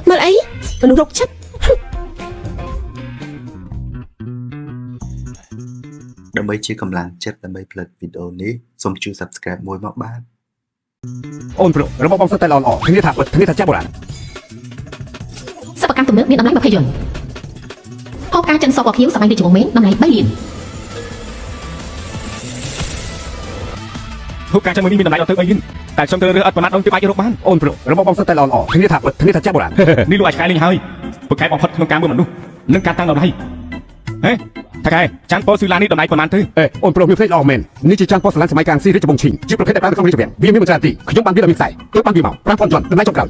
មើលអីមនុស្សរកចិត្ត ដើម្បីជាកម្លាំងចិត្តដើម្បីផលិតវីដេអូនេះសូមជួយ Subscribe មួយមកបាទ អូនប្រុសរបស់បងសុទ្ធតែល្អល្អធានាថាពិតធានាថាចាស់បុរាណ សិប្បកម្មទំនើបមានតម្លៃ20យុនហូបការចិនសពពណ៌ខៀវសម័យរាជវង្សមេងតម្លៃ3លាន ហូបការចាំមួយនេះមានតម្លៃដល់ទៅ3លានតែខ្ញុំត្រូវរើសអត់ប៉ុន្មានដងទើបអាចរកបាន អូនប្រុសរបស់បងសុទ្ធតែល្អល្អធានាថាពិតធានាថាចាស់បុរាណ នេះលោកអាចឆ្កែលេងហើយពូកែបំផុតក្នុងការមើលមនុស្សនិងការតាំងតម្លៃហេថកែចាន់ប៉ូស៊ូឡានេះតម្លៃប៉ុន្មានទៅ អេអូនប្រុសមានភ្នែកល្អមែននេះជាចានប៉ូសឡានសម័យកាងស៊ីរាជវង្សឈីងជាប្រភេទដែលប្រើនៅក្នុងរាជវាំងវាមានមិនច្រើនទីខ្ញុំបានវាដល់មានខ្សែទើបបានវាមក5000យន់តម្លៃចុងក្រោយ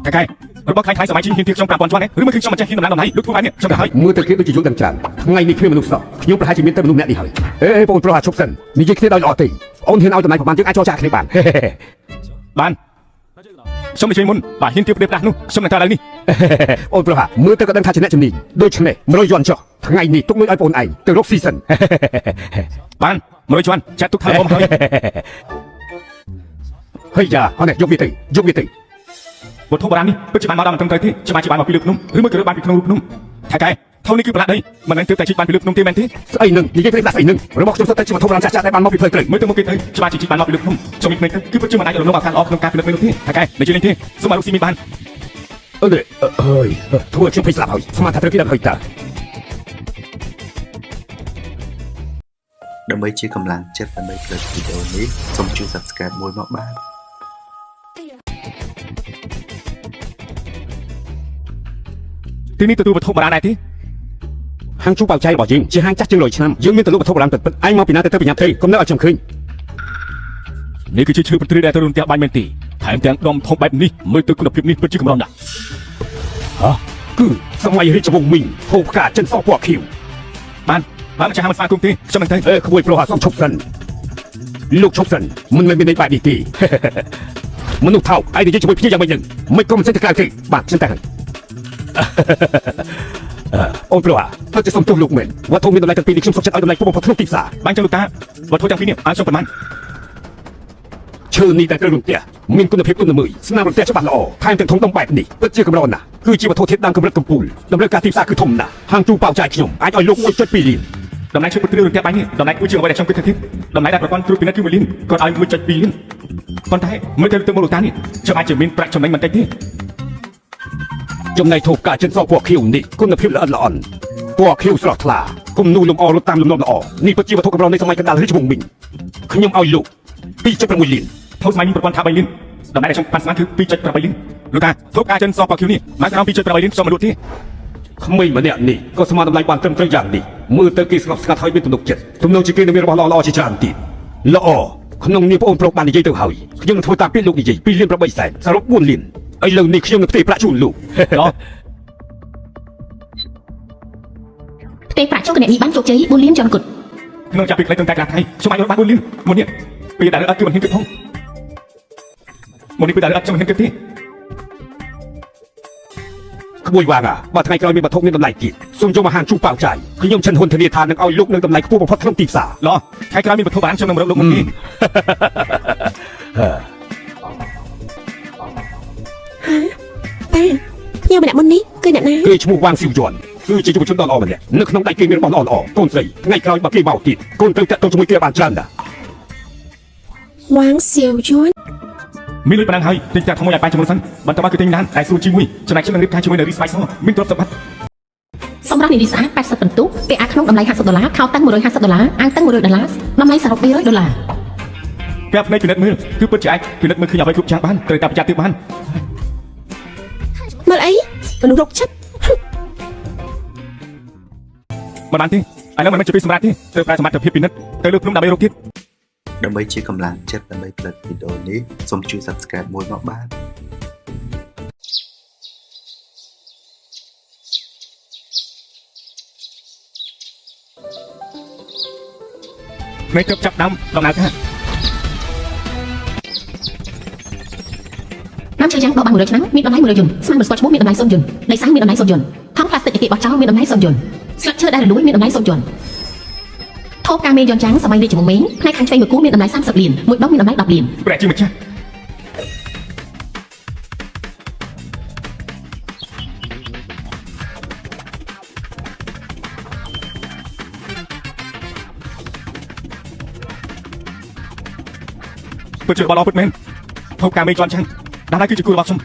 ថកែរបស់ខ្លាយខ្លាយសម័យជីងហ៊ានធៀបខ្ញុំ5000ជាន់ឬមួយគឺខ្ញុំមិនចេះហ៊ានតម្លៃតម្លៃលោកធ្វើបែបនេះខ្ញុំទៅហើយ មើលទៅគេដូចជាយល់ដឹងច្រើនថ្ងៃនេះគ្មានមនុស្សសោះខ្ញុំប្រហែលជាមានតែមនុស្សម្នាក់នេះហើយអេបងប្រុសអាឈប់សិននិយាយគ្នាដោយល្អទេអូនហ៊ានឲ្យតម្លៃប្រហែលយើងអាចចរចាគ្នាបាន បានខ្ញុំនិយាយមុនបាទហ៊ានធៀបប្រេបដាស់នោះខ្ញុំនឹងថាឥឡូវនេះ អូនប្រុសមើលទៅក៏ដឹងថាជាអ្នកជំនាញដូច្នេះ100យន់ចុះថ្ងៃនេះទុកលុយឲ្យបងឯងទៅរកស៊ីសិន បាន100ជាន់ចាត់ទុកថាបងហើយ ហើយយ៉ាហនេះយកវាទៅយកវាទៅ វត្ថុបុរាណនេះពិតជាបានមកដល់មិនត្រឹមត្រូវទេច្បាស់ជាបានមកពីលើភ្នំឬមួយក៏រើបានពីក្នុងរូបភ្នំថកែថោនេះគឺប្រឡាក់ដីមិនមែនទើបតែជីកបានពីលើភ្នំទេមែនទេ ស្អីនឹងនិយាយព្រេងដាក់ស្អីនឹងរបស់ខ្ញុំសុទ្ធតែជាវត្ថុបុរាណចាស់ៗដែលបានមកពីផ្លូវត្រូវ មើលទៅមុខគេទៅច្បាស់ជាជីកបានមកពីលើភ្នំខ្ញុំមានភ្នែកទៅគឺពិតជាមិនអាចរំលងឱកាសល្អក្នុងការពិនិត្យមើលនោះទេថកែនិយាយលេងទេសូមឲ្យរកស៊ីមានបាន អឺអើយធ្វើឲ្យខ្ញុំភ័យស្លាប់ហើយស្មានថាត្រូវគេដឹងហើយតើ ដើម្បីជាកម្លាំងចិត្តដើម្បីផលិតវីដេអូនេះសូមជួយ Subscribe មួយមកបាទ ទីនេះទទួលវត្ថុបុរាណដែរទេ ហាងជូប៉ៅចៃរបស់យើងជាហាងចាស់ជាង100ឆ្នាំយើងមានទៅលក់វត្ថុបុរាណពិតៗឯងមកពីណាទៅទៅប្រញាប់ទៅកុំនៅឲ្យខ្ញុំឃើញ នេះគឺជាឈើប្រទ្រីដែលត្រូវរន្ទះបាញ់មែនទេថែមទាំងដុំធំបែបនេះមើលទៅគុណភាពនេះពិតជាកម្រណាស់ ហ៎គឺសម័យរាជវង្សមីងហូបផ្កាចិនសពណ៌ខៀវ បានបានម្ចាស់ហាងមិនស្វាគមន៍ទេខ្ញុំនឹងទៅ អេក្មួយប្រុសអាសុំឈប់សិនលោកឈប់សិនមិនមែនមានន័យបែបនេះទេ មនុស្សថោកឯងនិយាយជាមួយភ្ញៀវយ៉ាងម៉េចនឹងមិនក៏មិនចេះទៅក្រៅទេបាទខ្ញុំតែហើយ អូនប្រុសអាទៅជាសុំទោសលោកមែនវត្ថុមានតម្លៃទាំងពីរនេះខ្ញុំសុខចិត្តឲ្យតម្លៃខ្ពស់បំផុតក្នុងទីផ្សារ បានចឹងលោកតាវត្ថុទាំងពីរនេះឲ្យខ្ញុំប៉ុន្មាន ឈើនេះតែត្រូវរន្ទះមានគុណភាពទន់ល្មើយស្នាមរន្ទះច្បាស់ល្អថែមទាំងធំដុំបែបនេះពិតជាកម្រណាស់គឺជាវត្ថុធាតុដើមកម្រិតកំពូលតម្រូវការទីផ្សារគឺធំណាស់ហាងជូប៉ាវចាយខ្ញុំអាចឲ្យលោក1.2លាន តម្លៃឈើប្រទ្រីរន្ទះបាញ់នេះតម្លៃមួយជាងអ្វីដែលខ្ញុំគិតថាទៀតតម្លៃដែលប្រព័ន្ធត្រួតពិនិត្យគឺ1លានគាត់ឲ្យ1.2លានប៉ុន្តែមើលទៅទៅមកលោកតានេះខ្ញុំអាចជាមានប្រាក់ចំណេញបន្តិចទេ ចំណែកធូបកាចិនសពណ៌ខៀវនេះគុណភាពល្អិតល្អន់ពណ៌ខៀវស្រស់ថ្លាគំនូរលំអរលត់តាមលំនាំល្អនេះពិតជាវត្ថុកម្រនៃសម័យកណ្ដាលរាជវង្សមីងខ្ញុំឲ្យលោក2.6លាន ថោសម័យនេះប្រព័ន្ធថា3លានតម្លៃដែលខ្ញុំប៉ាន់ស្មានគឺ2.8លានលោកតាធូបការចិនសពខៀវនេះមកក្រោម2.8លានខ្ញុំមិនលក់ទេ ក្មេងម្នាក់នេះក៏ស្មានតម្លៃបានត្រឹមត្រូវយ៉ាងនេះមើលទៅគេស្ងប់ស្ងាត់ហើយមានទំនុកចិត្តទំនងជាគេនឹងមានរបស់ល្អៗជាច្រើនទៀតល្អក្នុងនាមប្អូនប្រុសបាននិយាយទៅហើយខ្ញុំនឹងធ្វើតាមពាក្យលោកនិយាយ2លាន8សែនសរុប4លានឥឡូវនេះខ្ញុំនឹងផ្ទេរប្រាក់ជូនលោក ល្អ ផ្ទេរប្រាក់ចូលគណនីបានជោគជ័យ4លានយន់គត់ ក្នុងចាប់ពីខ្លីទៅតែក្រាស់ថ្ងៃខ្ញុំអាចរកបាន4លានមុននេះពេលដែលអត់គឺមិនហ៊ានគិតផងមុននេះពេលដែលអត់ខ្ញុំមិនហ៊ានគិតទេ ក្មួយវ៉ាងអាបើថ្ងៃក្រោយមានវត្ថុមានតម្លៃទៀតសូមយកមកហាងជូប៉ាវចាយខ្ញុំឈិនហ៊ុនធានាថានឹងឲ្យលោកនឹងតម្លៃខ្ពស់បំផុតក្នុងទីផ្សារ ល្អថ្ងៃក្រោយមានវត្ថុបានខ្ញុំនឹងរកលោកមុននេះ ប៉ាភ្ញៀវម្នាក់មុននេះគឺអ្នកណា គេឈ្មោះវ៉ាងស៊ីវយន់គឺជាយុវជនដ៏ល្អម្នាក់នៅក្នុងដៃគេមានរបស់ល្អៗកូនស្រីថ្ងៃក្រោយបើគេមកទៀតកូនត្រូវតាក់ទងជាមួយគេឲ្យបានច្រើនណាស់ វ៉ាងសៀវយន់ មានលុយប៉ុណ្ណឹងហើយទិញតែថ្មីឲ្យបាយចំនួនសិនបន្ទាប់មកគឺទិញឡានតែស្រួលជាមួយចំណែកខ្ញុំនឹងរៀបការជាមួយនៅរីស្វាយសមានទ្រព្យសម្បត្តិ សម្រាប់នារីស្អាត80ពិន្ទុពាក់អាវក្នុងតម្លៃ50ដុល្លារខោតឹង150ដុល្លារអាវតឹង100ដុល្លារតម្លៃសរុប300ដុល្លារ ពេលភ្នែកពិនិត្យមើលគឺពិតជាអាចពិនិត្យមើលឃើញអ្វីគ្រប់យ៉ាងបានត្រូវតែប្រយ័ត្នទៀតបាន មើលអីមនុស្សរកចិត្ត មិនបានទេឥឡូវមិនមែនជាពេលសម្រាប់ទេត្រូវប្រើសមត្ថភាពពិនិត្យទៅលើភ្នំដើម្បីរកទៀត ដើម្បីជាកម្លាំងចិត្តដើម្បីផលិតវីដេអូនេះសូមជួយ Subscribe មួយមកបាទ ភ្នែកទើបចាប់ដើមដំណើរការ ដើមឈើយ៉ាងបោះបាន100ឆ្នាំមានតម្លៃ100យុនស្មានមិនស្គាល់ឈ្មោះមានតម្លៃ0យុនដីសាំងមានតម្លៃ0យុនថង់ផ្លាស្ទិកដែលគេបោះចោលមានតម្លៃ0យុនស្លឹកឈើដែលរលួយមានតម្លៃ0យុនថូបការមេយន់ចាំងសម័យរាជវង្សមេងផ្នែកខាងឆ្វេងមួយគូមានតម្លៃ30លានមួយដុំមានតម្លៃ10លាន ព្រះជាម្ចាស់ ពិតជារបស់ល្អពិតមែនថូផ្កាមេជន់ចាំងតម្លៃគឺជាគូរបស់ខ្ញុំ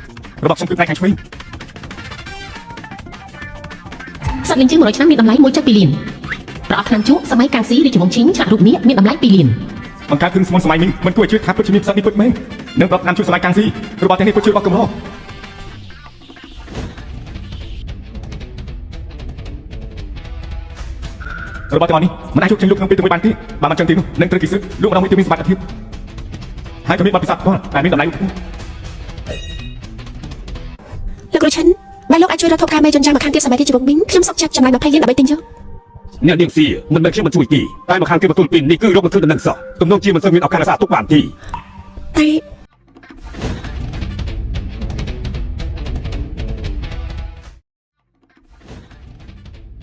របស់ខ្ញុំគឺផ្នែកខាងឆ្វេង សត្វលីងជើង100ឆ្នាំមានតម្លៃ1.2លានប្រអប់ថ្នាំជក់សម័យកាំងស៊ីរាជវង្សឈីងឆ្លាក់រូបនាគមានតម្លៃ2លាន បង្កើតគ្រឿងស្មូនសម័យមីងមិនគួរឲ្យជឿថាពិតជាមានផ្សិតនេះពិតមែននិងប្រអប់ថ្នាំជក់សម័យកាំងស៊ីរបស់ទាំងនេះពិតជារបស់កម្ររបស់ទាំងអស់នេះមិនអាចយកចេញលក់ក្នុងពេលតែមួយបានទេបើមិនចឹងទេនោះនឹងត្រូវគេស៊ើបលក់ម្ដងមួយទៅមានសុវត្ថិភាពហើយក៏មានបទពិសោធន៍ផ្ទាល់ដែលមានតម្លៃខ្ពស់ លោកគ្រូឈិនបើលោកអាចជួយរកថូផ្កាមេយន្តយ៉ាងមកខាងទៀតសម័យរាជវង្សមីងខ្ញុំសុខចិត្តចំណាយ20លានដើម្បីទិញយក អ្នកនាងសៀមិនមែនខ្ញុំមិនជួយទេតែមកខាងគេបន្ទូលពីនេះគឺរកមិនឃើញដំណឹងសោះទំនងជាមិនសូវមានឱកាសរក្សាទុកបានទេ តែ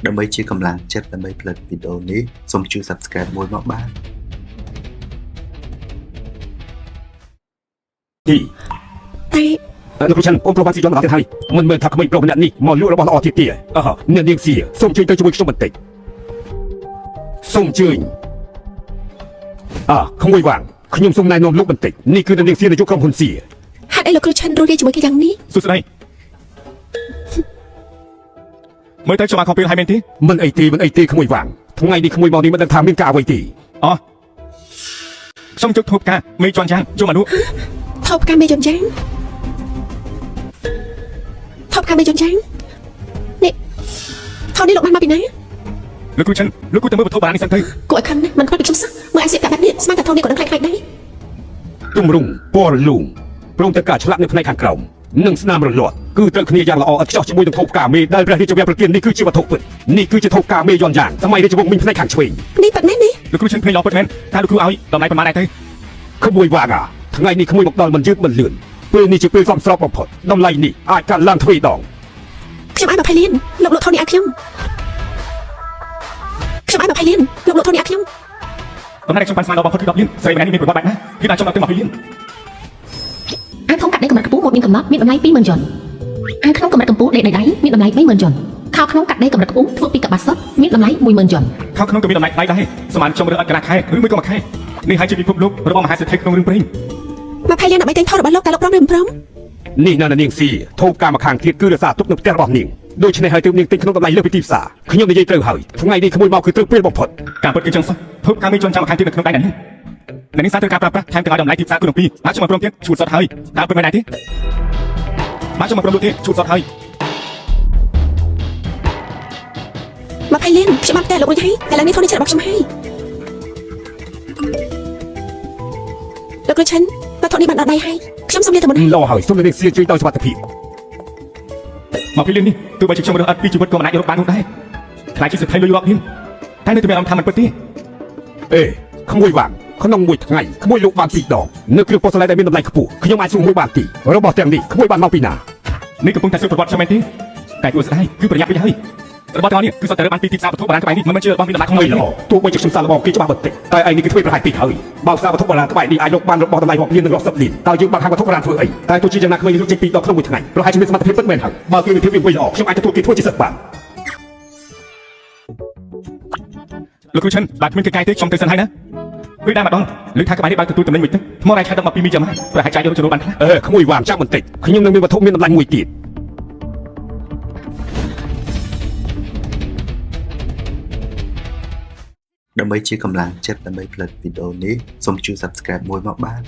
ដើម្បីជាកម្លាំងចិត្តដើម្បីផលិតវីដេអូនេះសូមជួយ Subscribe មួយមកបាទ ទី តែ លោកគ្រូឆាន់អូនប្រុសបានស៊ីយន់ម្ដងទៀតហើយមិនមែនថាក្មេងប្រុសម្នាក់នេះមកលក់របស់ល្អទៀតទេអើអ្នកនាងសៀសូមជួយទៅជាមួយខ្ញុំបន្តិចសូមជើញអើក្មួយវាងខ្ញុំសូមណែនាំលោកបន្តិចនេះគឺអ្នកនាងសៀនាយកក្រុមហ៊ុនសៀ ហេតុអីលោកគ្រូឈិនរស់រាយជាមួយគេយ៉ាងនេះ សួស្តីមើលទៅខ្ញុំបានខុសពេលហើយមែនទេ មិនអីទេមិនអីទេក្មួយវាងថ្ងៃនេះក្មួយមកនេះមិនដឹងថាមានការអ្វីទេ អូខ្ញុំជឹកធ្វើផ្កាមេជន់ចាំងចូលមកលក់ ថូផ្កាមេយន្តយ៉ាងថូផ្កាមេយន្តយ៉ាងនេះថូនេះលោកបានមកពីណា លោកគ្រូឈិនលោកគ្រូទៅមើលវត្ថុបុរាណនេះសិនទៅ គួរឲ្យខឹងណាស់មិនខ្វល់ពីខ្ញុំសោះមើលអាសៀកតែបែបនេះស្មានតែថូនេះក៏ដឹងខ្លាចៗដែរ ទម្រង់ពណ៌រលូងព្រមទាំងការឆ្លាក់នៅផ្នែកខាងក្រោមនិងស្នាមរលាត់គឺត្រូវគ្នាយ៉ាងល្អឥតខ្ចោះជាមួយនឹងថូផ្កាមេដែលព្រះរាជវាំងប្រទាននេះគឺជាវត្ថុពិតនេះគឺជាថូផ្កាមេយន់យ៉ាងសម័យរាជវង្សមីងផ្នែកខាងឆ្វេង នេះប៉ិតមែននេះ លោកគ្រូឈិនភ្លេចល្អពិតមែនតើលោកគ្រូឲ្យតម្លៃប៉ុន្មានដែរទៅ ក្មួយវាងអាថ្ងៃនេះក្មួយមកដល់មិនយឺតមិនលឿនពេលនេះជាពេលសមស្របបំផុតតម្លៃនេះអាចកើនឡើងទ្វេដង ខ្ញុំឲ្យ20លានលោកលក់ថូនេះឲ្យខ្ញុំខ្ញុំឲ្យ20លានលោកលក់ថូនេះឲ្យខ្ញុំ តម្លៃដែលខ្ញុំបានស្មានដល់បំផុតគឺ10លានស្រីម្នាក់នេះមានប្រវត្តិបែបណាគឺបានខ្ញុំដល់ទៅ20លាន អាវធំកាត់ដេរកម្រិតខ្ពស់ម៉ូតមានកំណត់មានតម្លៃ20000យុនអាវក្នុងកម្រិតកំពូលដេរដោយដៃមានតម្លៃ30000យុនខោក្នុងកាត់ដេរកម្រិតខ្ពស់ធ្វើពីកប្បាសសុទ្ធមានតម្លៃ10000យុន ខោក្នុងក៏មានតម្លៃថ្លៃដែរស្មានខ្ញុំរើសអត់កន្លះខែឬមួយក៏មួយខែនេះហើយជាពិភពលោករបស់មហាសេដ្ឋីក្នុងរឿងព្រេង 20លានដើម្បីទិញថូរបស់លោកតើលោកព្រមឬមិនព្រម នេះនៅនាងស៊ីថូផ្កាម្ខាងទៀតគឺរក្សាទុកនៅផ្ទះរបស់នាងដូច្នេះហើយទើបនាងទិញក្នុងតម្លៃលើសពីទីផ្សារខ្ញុំនិយាយត្រូវហើយថ្ងៃនេះក្មួយមកគឺត្រូវពេលបំផុត ការពិតគឺចឹងសោះធ្វើការមេជន់ចាំម្ខាងទៀតនៅក្នុងដៃអ្នកនេះអ្នកនេះសារត្រូវការប្រើប្រាស់ថែមទាំងឲ្យតម្លៃទីផ្សារគឺនឹងពីរបាទខ្ញុំមិនព្រមទៀតឈួតសតហើយតើពិតមែនដែរទេបាទខ្ញុំមិនព្រមលក់ទេឈួតសតហើយ 20លានខ្ញុំបានផ្ទះលោករួចហើយឥឡូវនេះថូនេះជារបស់ខ្ញុំហើយលោកគ្រូឈិនបើថូនេះបានដល់ដៃហើយខ្ញុំសូមលាទៅមុនហើយ ល្អហើយសូមនាងស៊ីជួយដោយសុវត្ថិភាព 20លាននេះទោះបីជាខ្ញុំរើសអត់ពីជីវិតក៏មិនអាចរកបាននោះដែរខ្លាចជាសេដ្ឋីលុយរាប់លានតែនៅតែមានអារម្មណ៍ថាមិនពិតទេ អេក្មួយវាងក្នុងមួយថ្ងៃក្មួយលោកបានពីរដងនៅគ្រឿងប៉ុស្តិ៍ដែលមានតម្លៃខ្ពស់ខ្ញុំអាចសួរមួយបានទីរបស់ទាំងនេះក្មួយបានមកពីណា នេះកំពុងតែសួរប្រវត្តិខ្ញុំមែនទេតែគួរស្ដាយគឺប្រញាប់វិញហើយរបស់ទាំងនេះគឺសុទ្ធតែរើបានពីទីផ្សារវត្ថុបុរាណក្បែរនេះមិនមែនជារបស់មានតម្លៃ ក្មួយល្អទោះបីជាខ្ញុំសាកល្បងគេច្បាស់បន្តិចតែឯងនេះគឺធ្វើប្រហែលពេកហើយបើផ្សារវត្ថុបុរាណក្បែរនេះអាចលោកបានរបស់តម្លៃរាប់លាននិងរាប់សិបលានតើយើងបានហាងវត្ថុបុរាណធ្វើអីតែទោះជាយ៉ាងណាក្មេងលោកចេញពីរដងក្នុងមួយថ្ងៃប្រហែលជាមានសមត្ថភាពពិតមែនហើយបើគេមានភាពវិញល្អខ្ញុំអាចទទួលគេធ្វើជាសិស្សបាន លោកគ្រូឈិនបាទគ្មានគេកាយទេខ្ញុំទៅសិនហើយណាពេលដែរម្ដងលើថាក្បែរនេះបើទទួលតំណែងមួយទឹកថ្មរ៉ែឆាទឹកមកពីមីយ៉ាម៉ាប្រហែលចាយយកចំណូលបានខ្លះ អេក្មួយវាងចាំបន្តិចខ្ញុំនឹងមានវត្ថុមានតម្លៃមួយទៀត ដើម្បីជាកម្លាំងចិត្តដើម្បីផលិតវីដេអូនេះសូមជួយ Subscribe មួយមកបាទ